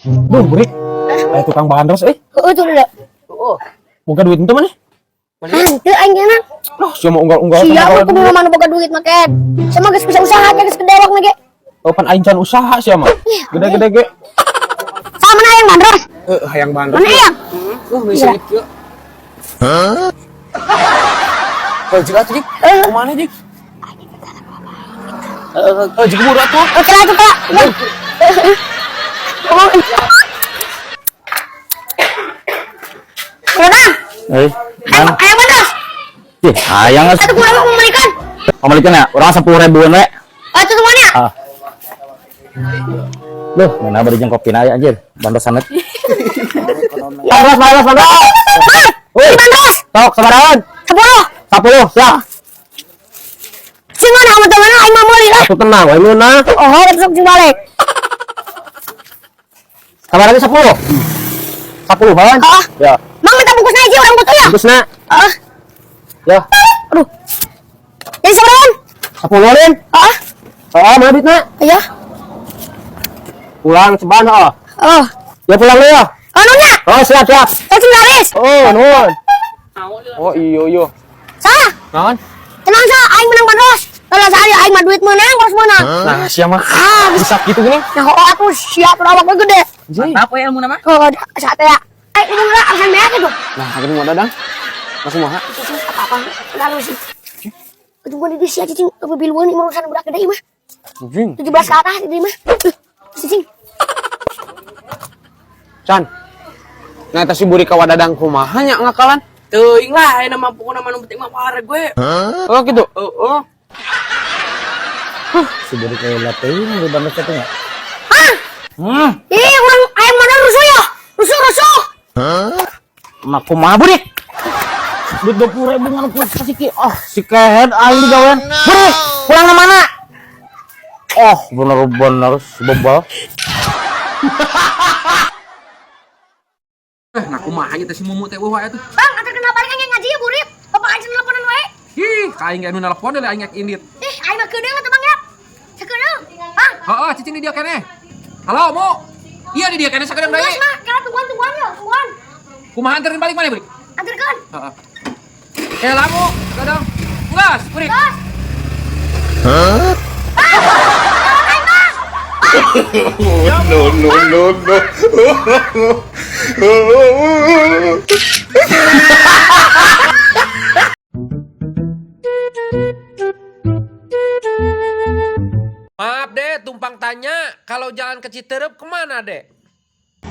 Duh, burik. Aya tukang bandros euy. Heeh tuh udah. Boga duit itu mana? Henteu aing nya. Loh, sia mau unggal-unggal. Sia mah kudu mana boga duit mah ken. Sama geus bisa usaha nya geus gede rok ge. Oh, pan aing can usaha sia mah. Gede-gede ge. Sama mana yang bandros? Hayang bandros. Mana yang? Loh, beli sengit kieu. Hah? Oh, jika tuh, Jik. Kemana, Jik? Heeh, jik buru atuh. Oke lah tuh Pak. Ngomong. Mana? Eh, Ayo, ayo bandros. Ih, hayang geus. Atuh kumaha mau membelikan? Pamalikan ya, urang 10 ribuan we. Atuh tuh mana? Ah. Loh, mana bari jeung kopi aya anjir, bandros sanet. Bandros, bandros, bandros. Wih, bandros. Sok sabarahan? 10. 10, siap. Sing mana kamu teman aing mah meuli lah. Atuh tenang we meunah. Oh, besok sing balik. Sabaraha 10? 10 kan? Ah. Ya. Mang minta bungkusna hiji urang butuh ya. Bungkusna. Ah, Ya. aduh. Jadi sabarahan? 10 lin. Ah, Oh, mana duitna? iya. Pulang ceban oh. Oh, Ya pulang lu ya. anu nya. Oh, siap, siap. Sok sing laris. Oh, nuhun. Oh, iya iya. Salah. Naon? Tenang sa, aing menang bandros. Kalau sehari aing mah duit menang, harus menang. Nah, sia mah Ah, bisa gitu gini. Nah, oh aku siap awak gue gede. Mantap we ilmu nama. Oh, sate ya. Eh, ini enggak alasan beak itu. Nah, akhirnya mau dadang. Langsung mah. Cicing apa-apa, lalu sih. Itu gua di sia cicing kebiluan ini urusan budak gede mah. Anjing. 17 ke atas ini mah. Cicing. Chan. Nah, eta si burik ka wadadang kumaha nya ngakalan? Teuing lah ayeuna mah pokona mah nu penting mah pare gue. Oh, gitu. Heeh. Si buri kayak teuing di bandros teh nya. Hah? Hmm, Ih, orang ayam mana rusuh ya? Rusuh, rusuh. mah kumaha burik? Duit 20 ribu ngan ku si ki. Oh, si kehed aing digawean. Burik, pulang ke mana? Oh, bener-bener si bebal. Nah kumaha nya teh si Mumu teh eueuh wae tuh. Bang, antar kenal balik aing ngaji ya burit. Bapak aing teleponan wae. Ih, ka aing ge anu nelpon deui aing indit. Ih, aing mah kedeung atuh Bang ya. Sakedeung. Bang, Heeh, cicing di dia keneh. Halo, Mu. Iya di dia keneh sakedeung deui. geus mah, kira tungguan-tungguan ya, tungguan. Kumaha anterin balik mana, Burik? Anterkeun. Heeh. Eh, lamu, sakedeung. Geus, Burik. Geus. No, no, no, no. Maaf, Dek, tumpang tanya, kalau jalan ke Citerep kemana, Dek?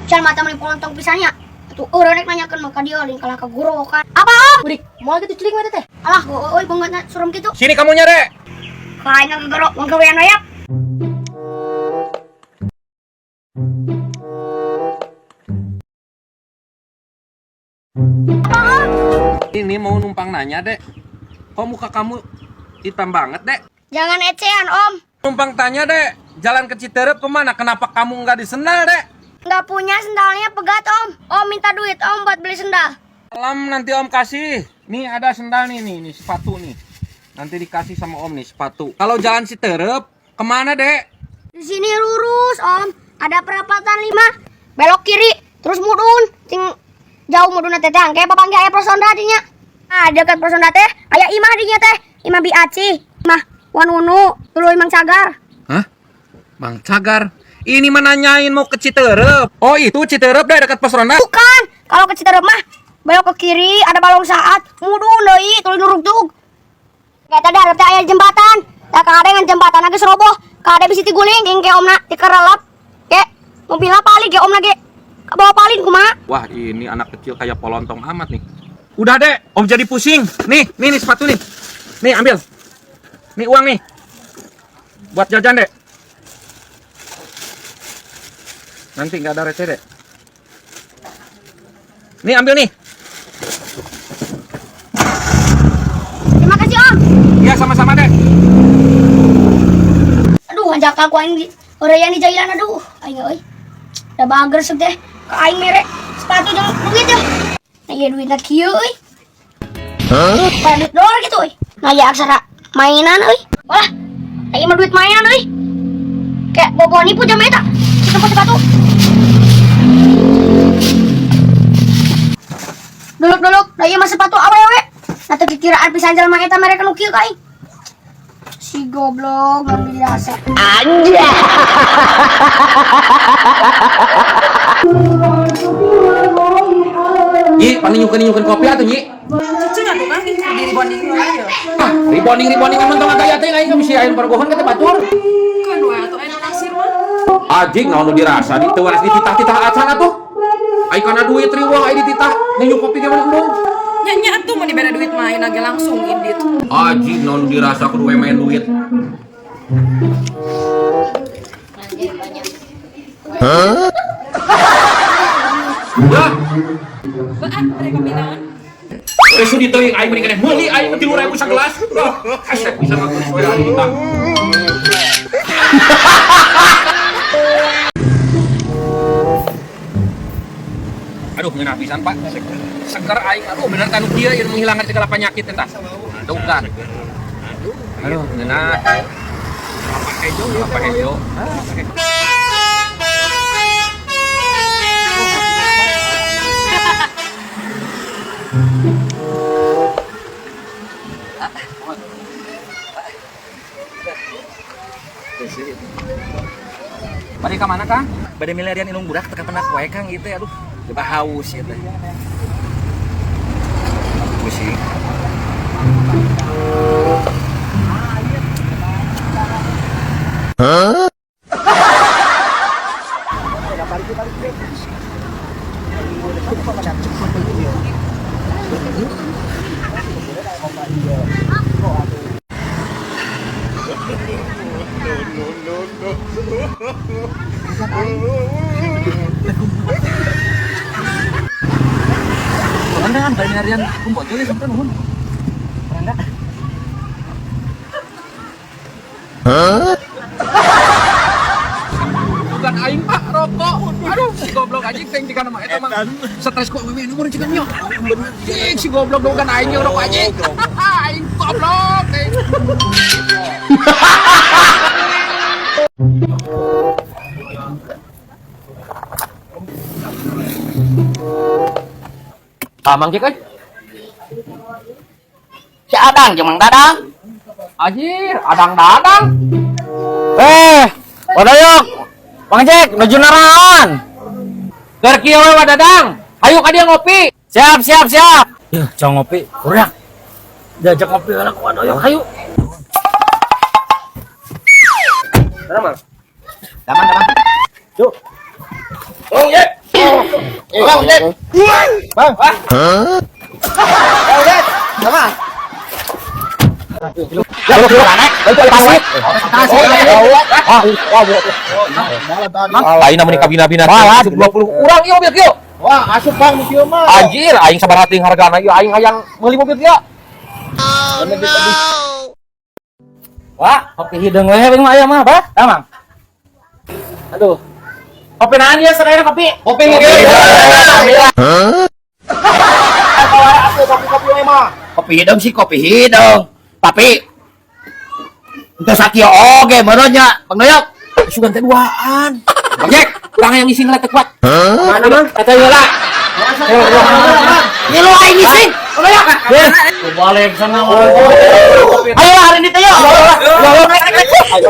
Can mata meni polontong pisannya. Atuh urang rek nanyakeun mah ka dia lain kalah ka guru kan. Apa om? Burik, moal kitu celing mah teh. Alah, euy banget serem kitu. Sini kamunya, Dek. Ka aing ngagero manggawean aya. Ini mau numpang nanya, Dek. Kok muka kamu hitam banget, Dek? Jangan ecean, Om. Numpang tanya, Dek. Jalan ke Citerep kemana? Kenapa kamu nggak disendal, Dek? Nggak punya sendalnya pegat, Om. Om minta duit, Om buat beli sendal. Salam nanti Om kasih. Nih ada sendal nih, nih, nih sepatu nih. Nanti dikasih sama Om nih sepatu. Kalau jalan Citerep kemana, Dek? Di sini lurus, Om. Ada perapatan 5. Belok kiri, terus mudun. Sing jauh mudun teh teh angke papanggih aya pos ronda dinya. Nah, dekat pos ronda teh aya imah dinya teh. Imah Bi Aci, imah Wanunu, tuluy Mang Cagar. Hah? Bang Cagar. Ini mah nanyain mau ke Citerep. Oh, itu Citerep deh dekat pos ronda. Bukan, kalau ke Citerep mah belok ke kiri ada balong saat, mudun deui tuluy nurugtug. Kayak tadi ada teh aya jembatan. Tah kade ngan jembatan geus roboh. Kade bisi tiguling jeung ke omna dikerelep. Ke mobilna paling ge omna ge kabawa palin kumaha? Wah, ini anak kecil kayak polontong amat nih. Udah, Dek, Om jadi pusing. Nih, nih, nih sepatu nih. Nih, ambil. Nih uang nih. Buat jajan, Dek. Nanti nggak ada receh, Dek. Nih, ambil nih. Terima kasih Om. Ya, sama-sama, Dek. Aduh, hanjakal ku aing di horeyan di jailan aduh. Aing euy. Da bager seuh teh. Ka aing mere sepatu jeung duit ya. Nah, ieu duitna kieu euy. Hah? Duit dolar gitu euy. Nah, ieu aksara mainan euy. Wah. Nah, ieu mah duit mainan euy. Kayak bobo nipu jam eta. Tempat sepatu. ieu mah sepatu awewe. Nah, teu kikiraan pisan jelema eta mereka nu kieu ka aing. Si goblok ngambil dirasa. Nyi, paninjukeun kopi atuh Nyi. Cicing atuh Kang, di rebonding we ya. Ah, rebonding rebonding amun tong gaya teh aing bisi aya pargohan ka teh batur. Keun we atuh aya naksir mah. Anjing naon nu dirasa di teu waras dititah-titah acan atuh. Ai kana duit riweuh ai dititah ninju kopi ge mah embung. Nya nya atuh mun dibere duit mah ayeuna ge langsung indit. Anjing naon nu dirasa kudu we main duit. Hah? Bae, bere kopi naon? Geus sudi teuing aing mending keneh meuli aing 3.000 sagelas. Ah, kasep bisa ngatur we aing ditah. Aduh, ngeunah pisan, Pak. Seger aing. Aduh, bener tanu kieu ieu menghilangkan segala penyakit eta. Aduh, kan. Aduh, ngeunah. Apa hejo, apa hejo. Bari ka mana, Kang? Bade milarian indung budak teka penak wae Kang ieu teh aduh. Coba haus ieu teh. Pusing. Kan bade milarian kumpul ya sampai nuhun. Bukan aing Pak, rokok. Aduh, si goblok anjing teh jika nama eta mah stres ku awewe nomor jika mio. Anjing si goblok bukan aing yang rokok anjing. Aing goblok teh. Amang cek euy. Si Adang jeung Mang Dadang. Anjir, adang dadang. Wadayok. Mang Jack, nuju naraon. Keur kieu we wadadang. Hayu ka dieu ngopi. Siap, siap, siap. Yeuh, jang ngopi. Kurang. Diajak ngopi lah ku Wadayok, hayu. Mana, Mang? Daman, daman. Yuk. Bang, Jack. Bang, Jack. Bang. Bang, Jack. Sama. Aing namun kabina-bina asup 20 urang ieu mobil kieu. Wah, asup Bang nu kieu mah. Anjir, aing sabaraha teuing hargana ieu aing hayang meuli mobil kieu. Wah, kopi hideung we mah aya mah, Bah. Tah, Mang. Aduh. Kopi naon ieu sadayana kopi? Kopi mobil. Kopi-kopi we mah. Kopi hideung sih kopi hideung. Tapi teu sakieu oge meureun nya, Bang Doyok. Sugan teh duaan. Bang Jack, urang yang ngising lah teu kuat. Mana, Mang? Kata heula. Ngilu aing ngising. Bang Doyok. Balik sana. Ayo hari ini teh yuk. Ayo.